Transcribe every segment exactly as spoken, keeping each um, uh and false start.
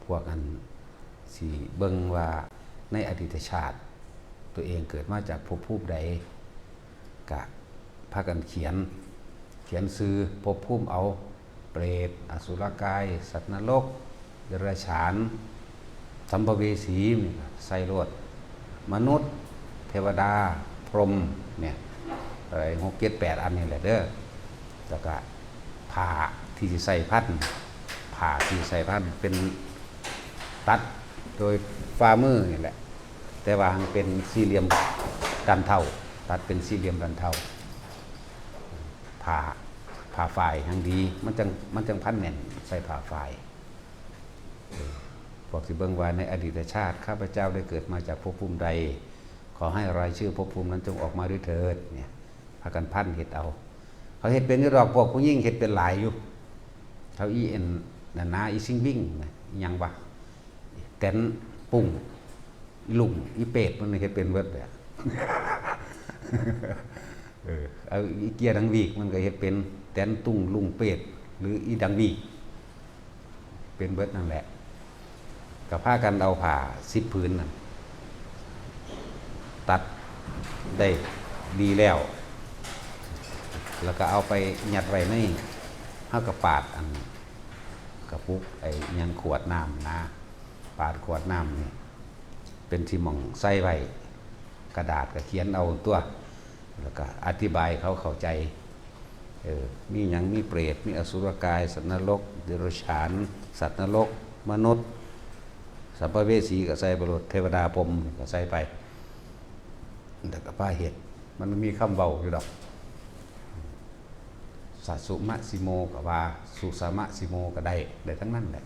พวกอันสิเบิ่งว่าในอดีตชาติ ตัวเองเกิดมาจากภพภูมิใด กะพากันเขียน เขียนชื่อภพภูมิเอา เปรต อสุรกาย สัตว์นรก เดรัจฉาน สัมภเวสี นี่ก็ใส่โลด มนุษย์ เทวดา พรหม เนี่ย อะไร หก เจ็ด แปด อันนี่แหละเด้อ แล้วก็ผ้าที่สิใส่พัน ผ้าที่ใส่พันเป็นตัดโดยฝ่ามือนี่แหละ แต่ว่ามันเป็นสี่เหลี่ยมด้านเท่า ตัดเป็นสี่เหลี่ยมด้านเท่า ผ้า ผ้าฝ้ายแห่งดี มันจัง มันจังพันแน่น ใส่ผ้าฝ้าย เออ พวกสิเบิ่งว่าในอดีตชาติข้าพเจ้าได้เกิดมาจากภพภูมิใด ขอให้รายชื่อภพภูมินั้นจงออกมาด้วยเถิด เนี่ย พากันพันเฮ็ดเอา เขาเฮ็ดเป็นอยู่ดอก พวกผู้หญิงเฮ็ดเป็นหลายอยู่ เขาอีเอ็น นั่นนะ อีซิงบิ่งนะ อีหยังวะ แตนปุ้ง อีลุง อีเปรต มันเฮ็ดเป็นเบิดแหละ เออ เอาอีเกียดังวีก มันก็เฮ็ดเป็น แตนตุงลุงเปรต หรืออีดังวีก เป็นเบิดนั่นแหละ ก็พากันเอาผ้าสิบผืนนั่น ตัดได้ดีแล้ว แล้วก็เอาไปยัดไว้ใน เฮากะปาดอัน กระปุกไอ้หยังขวดน้ำนะ ปาดขวดน้ำนี่ เป็นที่หม่องใส่ไว้ กระดาษก็เขียนเอาตัว แล้วก็อธิบายเขาเข้าใจ เออ มีหยัง มีเปรต มีอสุรกาย สัตว์นรก เดรัจฉาน สัตว์นรก มนุษย์ สัมภเวสีก็ใส่ไปโลด เทวดาพรหมก็ใส่ไป แล้วก็พาเฮ็ด มันมีคำเว้าอยู่ดอก สะสุมะสิโมก็ว่า สุสามะสิโมก็ได้ ได้ทั้งนั้นแหละ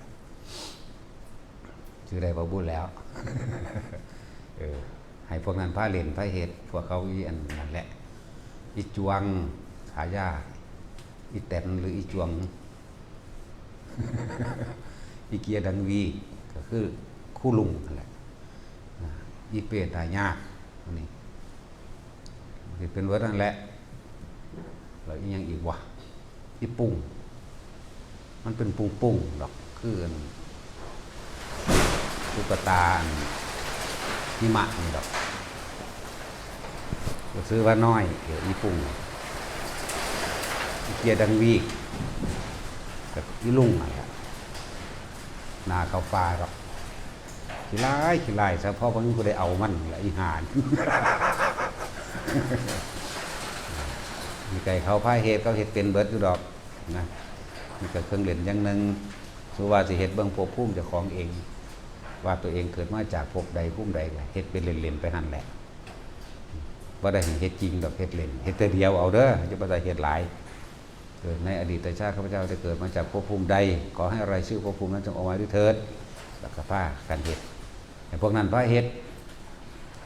ชื่อได้บ่บุญแล้ว เออ ให้พวกนั้นพาเล่นพาเฮ็ด พวกเขาอีอันนั่นแหละ อีจวง ฉายา อีแตนหรืออีจวง อีเกียดังวี ก็คือคู่ลุงนั่นแหละ อ่า อีเปรตหายาก อันนี้ สิเป็นเบิดนั่นแหละ แล้วอีหยังอีกวะ อีปุ้ง มันเป็นปุ้งๆดอก คืออันตุ๊กตาอันหิมะนี่ดอก ก็ซื้อว่าน้อย เดี๋ยวอีปุ้ง อีเกียดังวีก กับอีลุงนั่นแหละ หน้าเขาฟ้าดอก ขี้ร้าย ขี้ร้ายซะ เพราะว่ามันบ่ได้เอามันละ อีห่านี่ มีไก่เขาพาเฮ็ด เขาเฮ็ดเป็นเบิดอยู่ดอกนะ นี่ก็เครื่องเล่นอย่างหนึ่ง สมมุติว่าสิเฮ็ดเบิ่งภพภูมิเจ้าของเอง ว่าตัวเองเกิดมาจากภพใดภูมิใด ก็เฮ็ดเป็นเล่นๆไปหั่นแหละ บ่ได้ให้เฮ็ดจริงดอก เฮ็ดเล่น เฮ็ดแต่เดียวเอาเด้อ อย่าไปเฮ็ดหลาย เกิดในอดีตชาติข้าพเจ้าได้เกิดมาจากภพภูมิใด ขอให้รายชื่อภพภูมินั้นจงออกมาด้วยเถิด แล้วก็พากันเฮ็ด ให้พวกนั้นพาเฮ็ด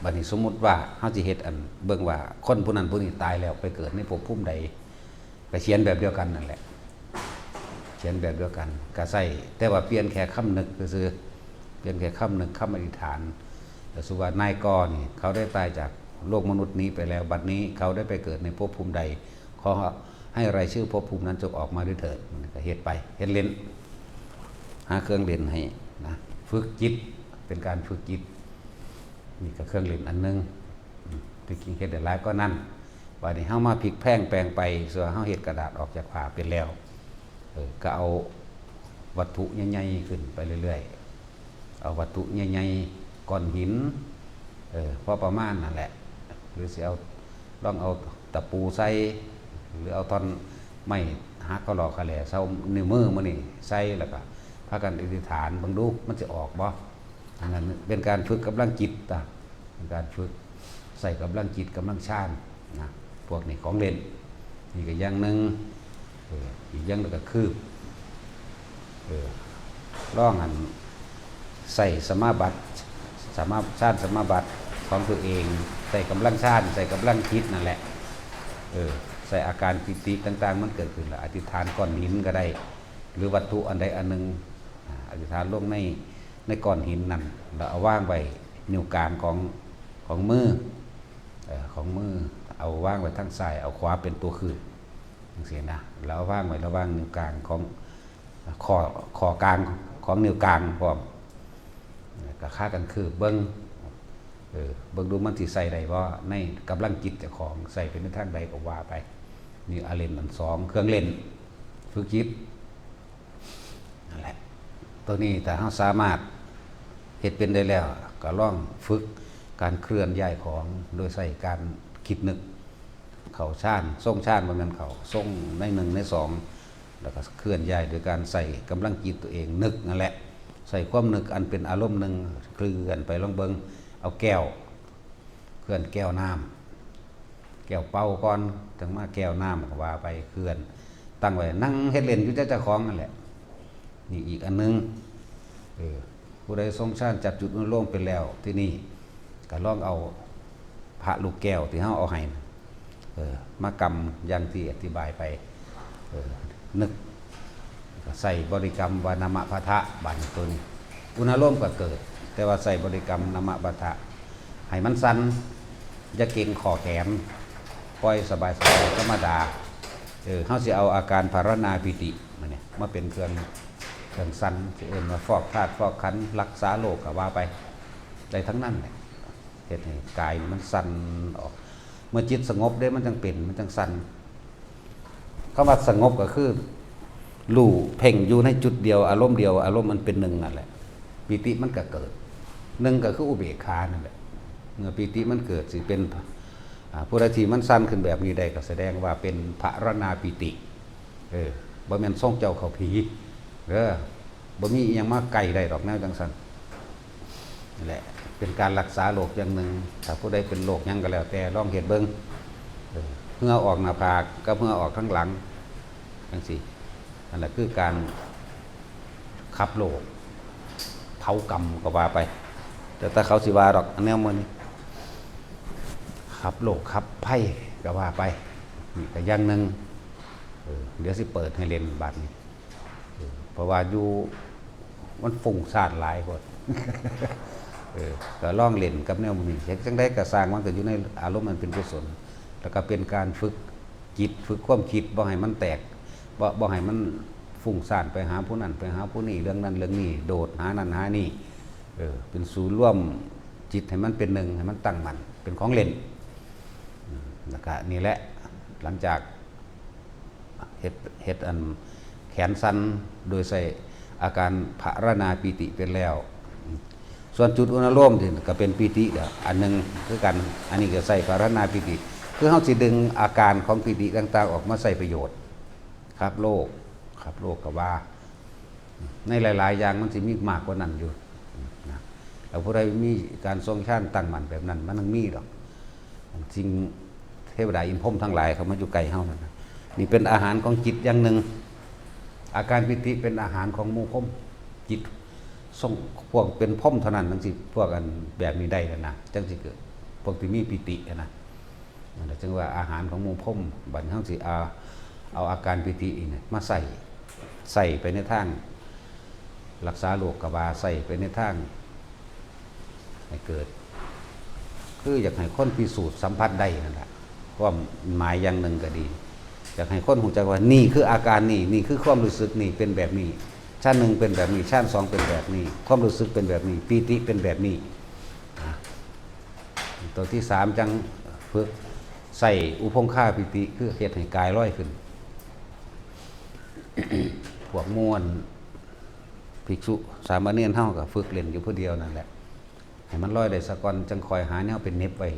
บัดนี้สมมุติว่าเฮาสิเฮ็ดอันเบิ่งว่าคนผู้นั้นผู้นี้ตายแล้วไปเกิดในภพภูมิใด ก็เขียนแบบเดียวกันนั่นแหละ เขียนแบบเดียวกัน ก็ใส่ แต่ว่าเปลี่ยนแค่คำนึกซื่อๆ เปลี่ยนแค่คำนึก คำอธิษฐาน แต่สมมุติว่านายกนี่ เขาได้ตายจากโลกมนุษย์นี้ไปแล้ว บัดนี้เขาได้ไปเกิดในภพภูมิใด ขอให้รายชื่อภพภูมินั้นจงออกมาด้วยเถิด มันก็เฮ็ดไป เฮ็ดเล่น หาเครื่องเล่นให้นะ ฝึกจิต เป็นการฝึกจิต นี่ก็เครื่องเล่นอันหนึ่ง อืม ที่จริงเฮ็ดได้หลายกว่านั้น บัดนี้เฮามาพลิกแพลงแปลงไป ส่วนเฮาเฮ็ดกระดาษออกจากผ้าเป็นแล้ว เออ ก็เอาวัตถุใหญ่ๆขึ้นไปเรื่อยๆ เอาวัตถุใหญ่ๆ ก้อนหิน เออ พอประมาณนั่นแหละ หรือสิเอา ลองเอาตะปูใส่ หรือเอาท่อนไม้หักเขาหลอกเขาแหล่ เซานิ้วมือมื้อนี้ใส่ แล้วก็พากันอธิษฐานเบิ่งดู มันสิออกบ่ อันนั้นเป็นการฝึกกำลังจิต อ่ะ เป็นการฝึกใส่กำลังจิต กำลังฌานนะ พวกนี้ของเล่น นี่ก็อย่างหนึ่ง เออ อีกอย่างหนึ่งก็คือ เออ ลองอันใส่สมาบัติ สมา ฌานสมาบัติของตัวเอง ใส่กำลังฌาน ใส่กำลังจิตนั่นแหละ เออ ใส่อาการปีติต่างๆ มันเกิดขึ้นแล้ว อธิษฐานก้อนหินก็ได้ หรือวัตถุอันใดอันหนึ่ง อ่า อธิษฐานลงใน ในก้อนหินนั่น แล้วเอาวางไว้นิ้วกลางของ ของมือ เอ่อ ของมือ เอาวางไว้ทางซ้าย เอาขวาเป็นตัวคืบ จังซี้นะ แล้วเอาวางไว้ระหว่างนิ้วกลางของ ข้อ ข้อกลางของนิ้วกลางพร้อม ก็พากันคืบเบิ่ง เออ เบิ่งดูมันสิใส่ได้บ่ ในกำลังจิตเจ้าของ ใส่ไปในทางใดก็ว่าไป นี่อาเล่นอันสอง เครื่องเล่น ฝึกจิต นั่นแหละ ตัวนี้ถ้าเราสามารถเฮ็ดเป็นได้แล้ว ก็ลองฝึกการเคลื่อนย้ายของ โดยใช้การคิดนึก เข้าฌาน ทรงฌาน บ่แม่นเข้า ทรงในหนึ่งในสอง แล้วก็เคลื่อนย้ายโดยการใช้กำลังจิตตัวเองนึกนั่นแหละ ใช้ความนึกอันเป็นอารมณ์หนึ่ง เคลื่อนไป ลองเบิ่ง เอาแก้ว เคลื่อนแก้วน้ำ แก้วเปล่าก่อน จั่งมาแก้วน้ำ ก็ว่าไป เคลื่อน ตั้งไว้ นั่งเฮ็ดเล่นอยู่เจ้าของนั่นแหละ นี่อีกอันหนึ่ง เออ ผู้ใดทรงฌานจับจุดอนุโลมเป็นแล้ว ที่นี่ก็ลองเอาพระลูกแก้วที่เราเอาให้นะ เออ มากำอย่างที่อธิบายไป เออ นึก ก็ใส่บริกรรมว่านามะพะทะ บาดนี้ตัวนี้ อุณาโลมก็เกิด แต่ว่าใส่บริกรรมนามะพะทะ ให้มันสั่น อย่าเกร็งข้อแขน ปล่อยสบายๆ ธรรมดา เออ เราสิเอาอาการภาวนาปีติมาเนี่ย มาเป็นเครื่อง เครื่องสั่น สิเอิ้นว่าฟอกธาตุฟอกขันธ์ รักษาโรคก็ว่าไป ได้ทั้งนั้นแหละ เฮ็ดให้กายมันสั่นออก เมื่อจิตสงบเด้ มันจั่งเป็น มันจั่งสั่น คำว่าสงบก็คือ รู้เพ่งอยู่ในจุดเดียว อารมณ์เดียว อารมณ์มันเป็นหนึ่งนั่นแหละ ปีติมันก็เกิด หนึ่งก็คืออุเบกขานั่นแหละ เมื่อปีติมันเกิดสิเป็น อ่า ผู้ใดที่มันสั่นขึ้นแบบนี้ได้ก็แสดงว่าเป็นภาวนาปีติ เออ บ่แม่นทรงเจ้าเข้าผี เออ บ่มีอิหยังมาใกล้ได้ดอกแนวจั่งซั่น นี่แหละ เป็นการรักษาโรคอย่างหนึ่ง ถ้าผู้ใดเป็นโรคหยังก็แล้วแต่ ลองเฮ็ดเบิ่ง เออ เหงื่อออกหน้าผากกับเหงื่อออกทางหลัง จั่งซี้ นั่นแหละคือการขับโรค เผากรรมก็ว่าไป แต่ถ้าเขาสิว่าดอก อันแนวมื้อนี้ ขับโรคขับภัยก็ว่าไป นี่ก็อย่างหนึ่ง เออ เดี๋ยวสิเปิดให้เล่นบาดนี้ เออ เพราะว่าอยู่ มันฟุ้งซ่านหลายโพด เออ ก็ลองเล่นกับแนวนี้ เฮ็ดจั่งใดก็ซ่าง มันก็อยู่ในอารมณ์อันเป็นกุศล แล้วก็เป็นการฝึกจิต ฝึกความคิด บ่ให้มันแตก บ่ บ่ให้มันฟุ้งซ่านไปหาผู้นั้น ไปหาผู้นี้ เรื่องนั้นเรื่องนี้ โดดหานั่นหานี่ เออ เป็นศูนย์รวมจิตให้มันเป็นหนึ่ง ให้มันตั้งมั่น เป็นของเล่น อืม แล้วก็นี่แหละ หลังจาก เฮ็ด เฮ็ดอันแขนสั่นโดยใช้อาการภาวนาปีติเป็นแล้ว ส่วนจุดอุณาโลมนี่ก็เป็นปีติก็อันหนึ่งคือกัน อันนี้ก็ใช้ภาวนาปีติ คือเฮาสิดึงอาการของปีติต่างๆ ออกมาใช้ประโยชน์ ขับโรค ขับโรคก็ว่า ในหลายๆ อย่างมันสิมีมากกว่านั้นอยู่นะ แล้วผู้ใดมีการทรงฌานตั้งมั่นแบบนั้น มันยังมีดอก สิ่งเทวดาอินทร์พรหมทั้งหลายเขามาอยู่ใกล้เฮานั่นนะ นี่เป็นอาหารของจิตอย่างหนึ่ง อาการปีติเป็นอาหารของหมู่พรหม จิตทรง พวกเป็นพรหมเท่านั้นจั่งสิ พวกอันแบบนี้ได้นั่นนะ จั่งสิเกิด พวกที่มีปีติอะนะ นั่นแหละจึงว่าอาหารของหมู่พรหม บัดนี้เฮาสิเอา เอาอาการปีตินี่มาใช้ ใช้ไปในทางรักษาโรคก็ว่า ใช้ไปในทางให้เกิด คืออยากให้คนพิสูจน์สัมผัสได้นั่นแหละ ความหมายอย่างหนึ่งก็ดี อยากให้คนรู้จักว่านี่คืออาการนี่ นี่คือความรู้สึกนี่เป็นแบบนี้ ฌานหนึ่งเป็นแบบนี้ ฌานสองเป็นแบบนี้ ความรู้สึกเป็นแบบนี้ ปีติเป็นแบบนี้นะ ตัวที่สามจั่งฝึกใช้อุปงคาปีติ คือเฮ็ดให้กายลอยขึ้น พวกหมู่อันภิกษุสามเณรเฮาก็ฝึกเล่นอยู่ผู้เดียวนั่นแหละ ให้มันลอยได้ซะก่อน จั่งค่อยหาแนวไปเหน็บไว้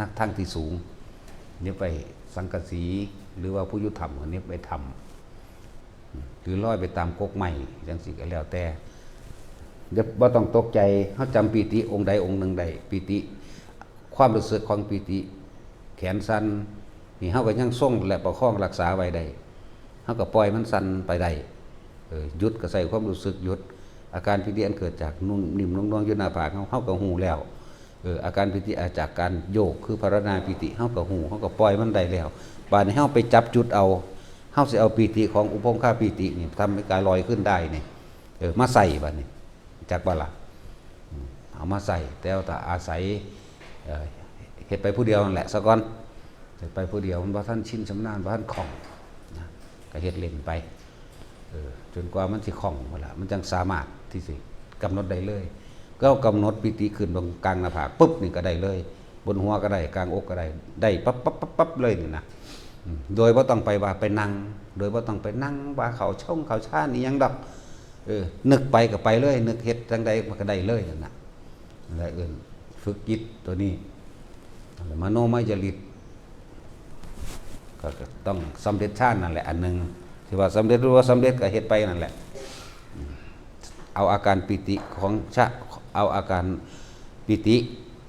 นักทางที่สูง เหน็บไว้สังกะสี หรือว่าภูอยู่ถ้ำก็เหน็บไว้ถ้ำ หรือลอยไปตามกกไม้จั่งซี้ก็แล้วแต่ อย่า บ่ต้องตกใจ เฮาจำปีติองค์ใดองค์หนึ่งได้ ปีติ ความรู้สึกของปีติ แขนสั่น นี่เฮาก็ยังทรงและประคองรักษาไว้ได้ เฮาก็ปล่อยมันสั่นไปได้ เออ หยุดก็ใช้ความรู้สึกหยุด อาการปีติอันเกิดจากนุ่มนิ่มนุ่มนวลอยู่หน้าผากเฮา เฮาก็ฮู้แล้ว เออ อาการปีติอาจากการโยกคือภาวนาปีติ เฮาก็ฮู้ เฮาก็ปล่อยมันได้แล้ว บาดนี้เฮาไปจับจุดเอา เฮาสิเอาปีติของอุปงคาปีตินี่ ทำให้กายลอยขึ้นได้นี่ เออ มาใช้บาดนี้ จักบ่ล่ะ อืม เอามาใช้ แต่ว่าถ้าอาศัย เอ่อ เฮ็ดไปผู้เดียวนั่นแหละซะก่อน เฮ็ดไปผู้เดียว มันบ่ทันชินชำนาญ บ่ทันคล่องนะ ก็เฮ็ดเล่นไป เออ จนกว่ามันสิคล่องหมดละ มันจั่งสามารถที่สิกำหนดได้เลย เรากำหนดปีติขึ้นบนกลางหน้าผากปุ๊บนี่ก็ได้เลย บนหัวก็ได้ กลางอกก็ได้ ได้ปั๊บปั๊บปั๊บปั๊บเลยนี่นะ อืม โดยบ่ต้องไปว่าไปนั่ง โดยบ่ต้องไปนั่งว่าเขาช่องเขาชานี่ยังดอก เออ นึกไปก็ไปเลย นึกเฮ็ดจังใดมันก็ได้เลยนั่นน่ะ และเอิ้นฝึกจิตตัวนี้ มโนมยฤทธิ์ ก็ต้องสำเร็จฌานนั่นแหละ อันหนึ่ง ที่ว่าสำเร็จหรือว่าสำเร็จก็เฮ็ดไปนั่นแหละ เอาอาการปีติของฌะ เอาอาการปีติ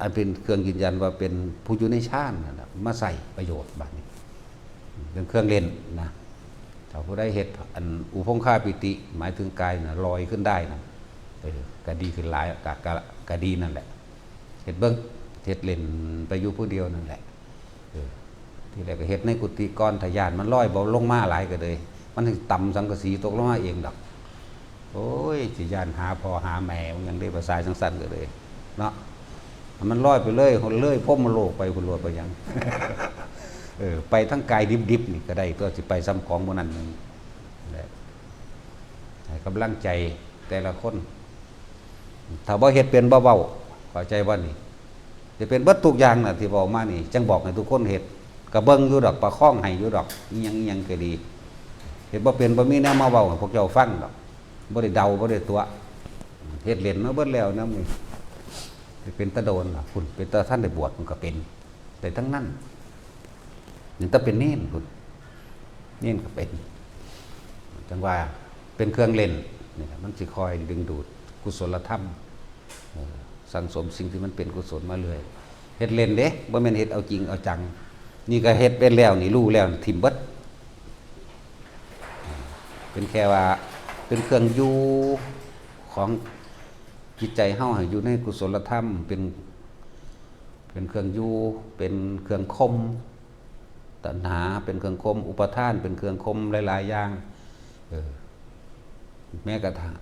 อันเป็นเครื่องยืนยันว่าเป็นผู้อยู่ในฌานนั่นน่ะ มาใส่ประโยชน์บัดนี้ เป็นเครื่องเล่นนะ ถ้าผู้ใดเฮ็ดอันอุพงคาปีติ หมายถึงกายน่ะลอยขึ้นได้นะ เออ ก็ดีขึ้นหลาย ก็ ก็ ก็ดีนั่นแหละ เฮ็ดเบิ่ง เฮ็ดเล่นไปอยู่ผู้เดียวนั่นแหละ เออ ทีแรกก็เฮ็ดในกุฏิก่อน ถ้าย้านมันลอยบ่ลงมาหลายก็เลย มันสิตำสังกะสีตกลงมาเองดอก โอ้ย สิย้านหาพ่อหาแม่ มันยังได้ภาษาจังซั่นก็เลย เนาะ มันลอยไปเลย เลยพรหมโลกไปพุ้นโลดไปหยัง เออ ไปทั้งกายดิบๆนี่ก็ได้ ตัวสิไปซ้ำของหมู่นั้นหนึ่งแหละ ให้กำลังใจแต่ละคน ถ้าบ่เฮ็ดเป็นบ่เว้า เข้าใจบ่นี่ จะเป็นเบิดทุกอย่างน่ะที่เว้ามานี่ จั่งบอกให้ทุกคนเฮ็ด ก็เบิ่งอยู่ดอก ประคองให้อยู่ดอก อิหยังอิหยังก็ดี เฮ็ดบ่เป็นบ่มีแนวมาเว้าให้พวกเจ้าฟังดอก บ่ได้เดา บ่ได้ตั๋ว เฮ็ดเล่นมาเบิดแล้วนำนี่ เป็นตาโดนล่ะ พุ้น เป็นตาทันได้บวชมันก็เป็น แต่ทั้งนั้น นี่ถ้าเป็นเณรพุ้น เณรก็เป็น จั่งว่าเป็นเครื่องเล่น นี่ล่ะ มันสิคอยดึงดูดกุศลธรรม เออ สั่งสมสิ่งที่มันเป็นกุศลมาเรื่อย เฮ็ดเล่นเด้ บ่แม่นเฮ็ดเอาจริงเอาจัง นี่ก็เฮ็ดเป็นแล้ว นี่รู้แล้ว ถิ่มเบิด เป็นแค่ว่า เป็นเครื่องอยู่ของจิตใจเฮาให้อยู่ในกุศลธรรม เป็น เป็นเครื่องอยู่ เป็นเครื่องข่มตัณหา เป็นเครื่องข่มอุปาทาน เป็นเครื่องข่มหลายๆอย่าง เออ แม้กระทั่ง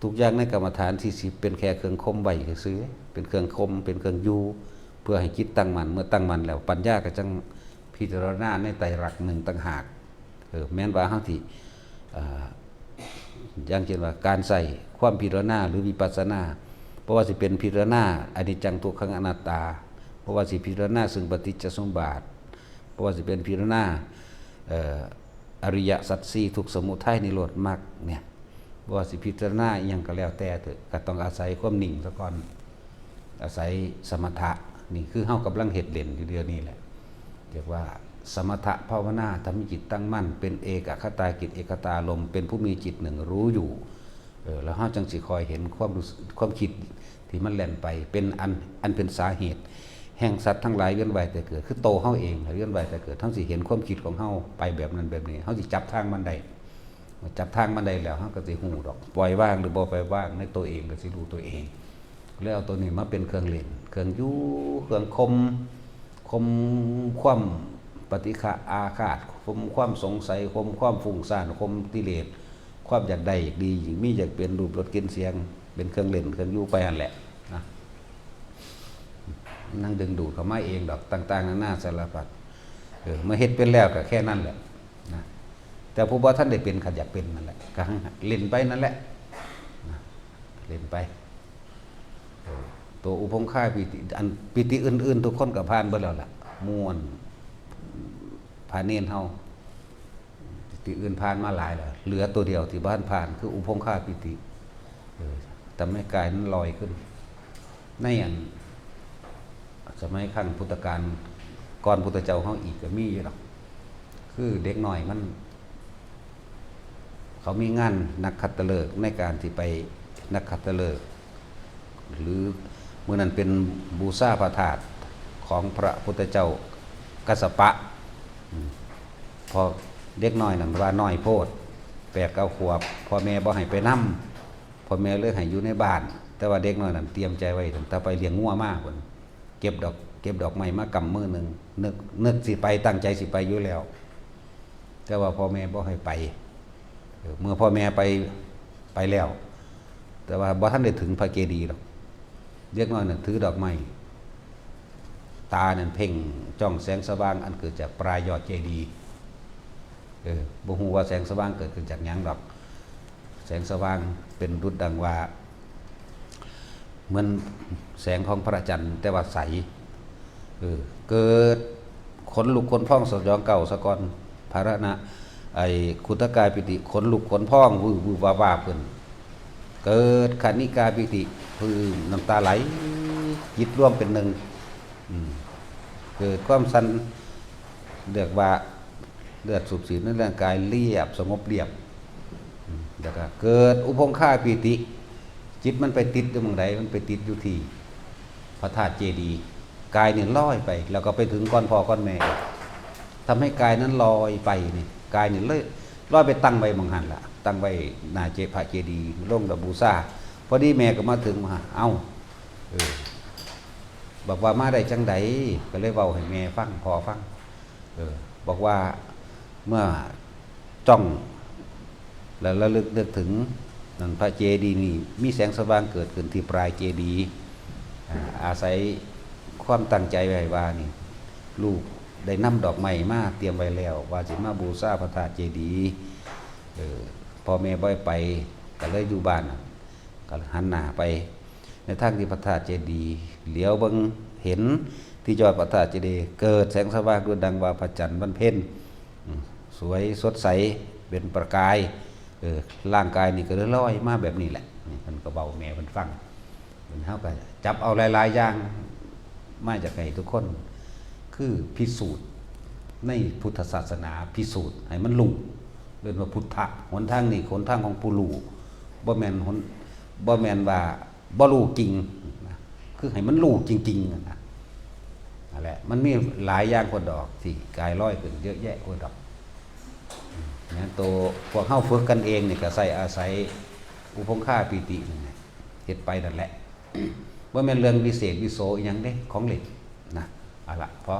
ทุกอย่างในกรรมฐานสี่สิบ เป็นแค่เครื่องข่มไว้ซื่อๆ เป็นเครื่องข่ม เป็นเครื่องอยู่ เพื่อให้จิตตั้งมั่น เมื่อตั้งมั่นแล้ว ปัญญาก็จั่งพิจารณาในไตรลักษณ์หนึ่งต่างหาก เออ แม้นว่าเฮาสิ อ่า อย่างเช่นว่าการใส่ความพิจารณาหรือวิปัสสนา เพราะว่าสิเป็นพิจารณาอนิจจังทุกขังอนัตตา เพราะว่าสิพิจารณาซึ่งปฏิจจสมบัติ เพราะว่าสิเป็นพิจารณา เอ่อ อริยสัจสี่ ทุกข์สมุทัยนิโรธมรรคเนี่ย บ่ว่าสิพิจารณาอิหยังก็แล้วแต่เถอะ ก็ต้องอาศัยความนิ่งซะก่อน อาศัยสมถะ นี่คือเฮากำลังเฮ็ดเล่นอยู่เดี๋ยวนี้แหละ เรียกว่าสมถะภาวนา ทำให้จิตตั้งมั่น เป็นเอกคตาจิต เอกคตารมณ์ เป็นผู้มีจิตหนึ่งรู้อยู่ เออ แล้วเฮาจั่งสิคอยเห็นความรู้สึก ความคิดที่มันแล่นไป เป็นอัน อันเป็นสาเหตุ แห่งสัตว์ทั้งหลายเวียนว่ายแต่เกิด คือโตเฮาเองเวียนว่ายแต่เกิด เฮาสิเห็นความคิดของเฮาไปแบบนั้นแบบนี้ เฮาสิจับทางมันได้ จับทางมันได้แล้ว เฮาก็สิฮู้ดอก ปล่อยวางหรือบ่ปล่อยวาง ในตัวเองก็สิรู้ตัวเอง แล้วเอาตัวนี้มาเป็นเครื่องเล่น เครื่องอยู่ เครื่องข่ม ข่มความปฏิฆะอาฆาต ข่มความสงสัย ข่มความฟุ้งซ่าน ข่มกิเลส ความอยากได้อยากดี อยากมีอยากเป็น รูปรสกลิ่นเสียง เป็นเครื่องเล่น เครื่องอยู่ไปหั่นแหละนะ นั่งดึงดูดเข้ามาเองดอก ต่างๆนานาสารพัด เออ เมื่อเฮ็ดเป็นแล้วก็แค่นั้นแหละนะ แต่ผู้บ่ทันได้เป็นก็อยากเป็นนั่นแหละ ก็เล่นไปนั่นแหละนะ เล่นไป เออ ตัวอุพงคาปีติ อันปีติอื่นๆ ทุกคนก็ผ่านเบิดแล้วล่ะ หมู่อันพระเณรเฮา ปีติอื่นผ่านมาหลายแล้ว เหลือตัวเดียวที่บ่ทันผ่าน คืออุพงคาปีติ เออ ทำให้กายนั้นลอยขึ้น ในอัน สมัยครั้งพุทธกาล ก่อนพุทธเจ้าเฮาอีกก็มีอยู่ดอก คือเด็กน้อยมัน เขามีงานนักขัตฤกษ์ในการที่ไปนักขัตฤกษ์ หรือมื้อนั้นเป็นบูชาพระธาตุของพระพุทธเจ้ากัสสปะ อืม พอเด็กน้อยนั่นว่าน้อยโพด แปดเก้าขวบ พ่อแม่บ่ให้ไปนำ พ่อแม่เลยให้อยู่ในบ้าน แต่ว่าเด็กน้อยนั่นเตรียมใจไว้ตั้งแต่ไปเลี้ยงงัวมาพุ้น เก็บดอก เก็บดอกไม้มากำมือหนึ่ง นึก นึกสิไป ตั้งใจสิไปอยู่แล้ว แต่ว่าพ่อแม่บ่ให้ไป เออ เมื่อพ่อแม่ไป ไปแล้ว แต่ว่าบ่ทันได้ถึงพระเจดีย์ดอก เด็กน้อยนั่นถือดอกไม้ ตานั่นเพ่งจ้องแสงสว่างอันเกิดจากปลายยอดเจดีย์ เออ บ่ฮู้ว่าแสงสว่างเกิดขึ้นจากหยังดอก แสงสว่างเป็นดุจดังว่า เหมือนแสงของพระจันทร์แต่ว่าใส เออ เกิดขนลุกขนพองสยองเกล้าซะก่อน ภาระนะ ไอ้ ขุทกายปีติ ขนลุกขนพอง วืบวืบวาบวาบขึ้น เกิดคณิกาปีติ พื้มน้ำตาไหล จิตรวมเป็นหนึ่ง อืม เกิดความสั่น เรียกว่าเลือดสูบฉีดในร่างกายเรียบ สงบเรียบ อืม แล้วก็เกิดอุพงคาปีติ จิตมันไปติดอยู่หม่องใด มันไปติดอยู่ที่พระธาตุเจดีย์ กายนี่ลอยไป แล้วก็ไปถึงก้อนพ่อก้อนแม่ ทำให้กายนั้นลอยไปนี่ กายนี่เลยลอยไปตั้งไว้หม่องหั้นล่ะ ตั้งไว้หน้าเจ พระเจดีย์ ลงแล้วบูชา พอดีแม่ก็มาถึง มา เอ้า เออ บอกว่ามาได้จังใด ก็เลยเว้าให้แม่ฟัง พ่อฟัง เออ บอกว่าเมื่อจ้อง และระลึกนึกถึงนั่น พระเจดีย์นี่มีแสงสว่างเกิดขึ้นที่ปลายเจดีย์ อ่า อาศัยความตั้งใจไว้ว่านี่ ลูกได้นำดอกไม้มาเตรียมไว้แล้ว ว่าสิมาบูชาพระธาตุเจดีย์ เออ พ่อแม่บ่ให้ไป ก็เลยอยู่บ้านน่ะ ก็หันหน้าไปในทางที่พระธาตุเจดีย์ เหลียวเบิ่งเห็นที่ยอดพระธาตุเจดีย์ เกิดแสงสว่างดุจดังว่าพระจันทร์วันเพ็ญ อืม สวยสดใสเป็นประกาย เออ ร่างกายนี่ก็เลยลอยมาแบบนี้แหละ นี่เพิ่นก็เว้าแม่เพิ่นฟัง เฮาก็จับเอาหลายๆอย่างมาจากให้ทุกคน คือพิสูจน์ในพุทธศาสนา พิสูจน์ให้มันรู้ เรียกว่าพุทธะ หนทางนี้หนทางของผู้รู้ บ่แม่นหน บ่แม่นว่าบ่รู้จริงนะ คือให้มันรู้จริงๆ นะ นั่นแหละ มันมีหลายอย่างคนดอกที่กายลอยขึ้นเยอะแยะคนดอก เนี่ย ตัวพวกเฮาฝึกกันเองนี่ก็ใส่อาศัยอุพงคาปีตินั่นแหละ เฮ็ดไปนั่นแหละ บ่แม่นเรื่องวิเศษวิโสอีหยังเด้ ของเล่นนะ เอาละ พอ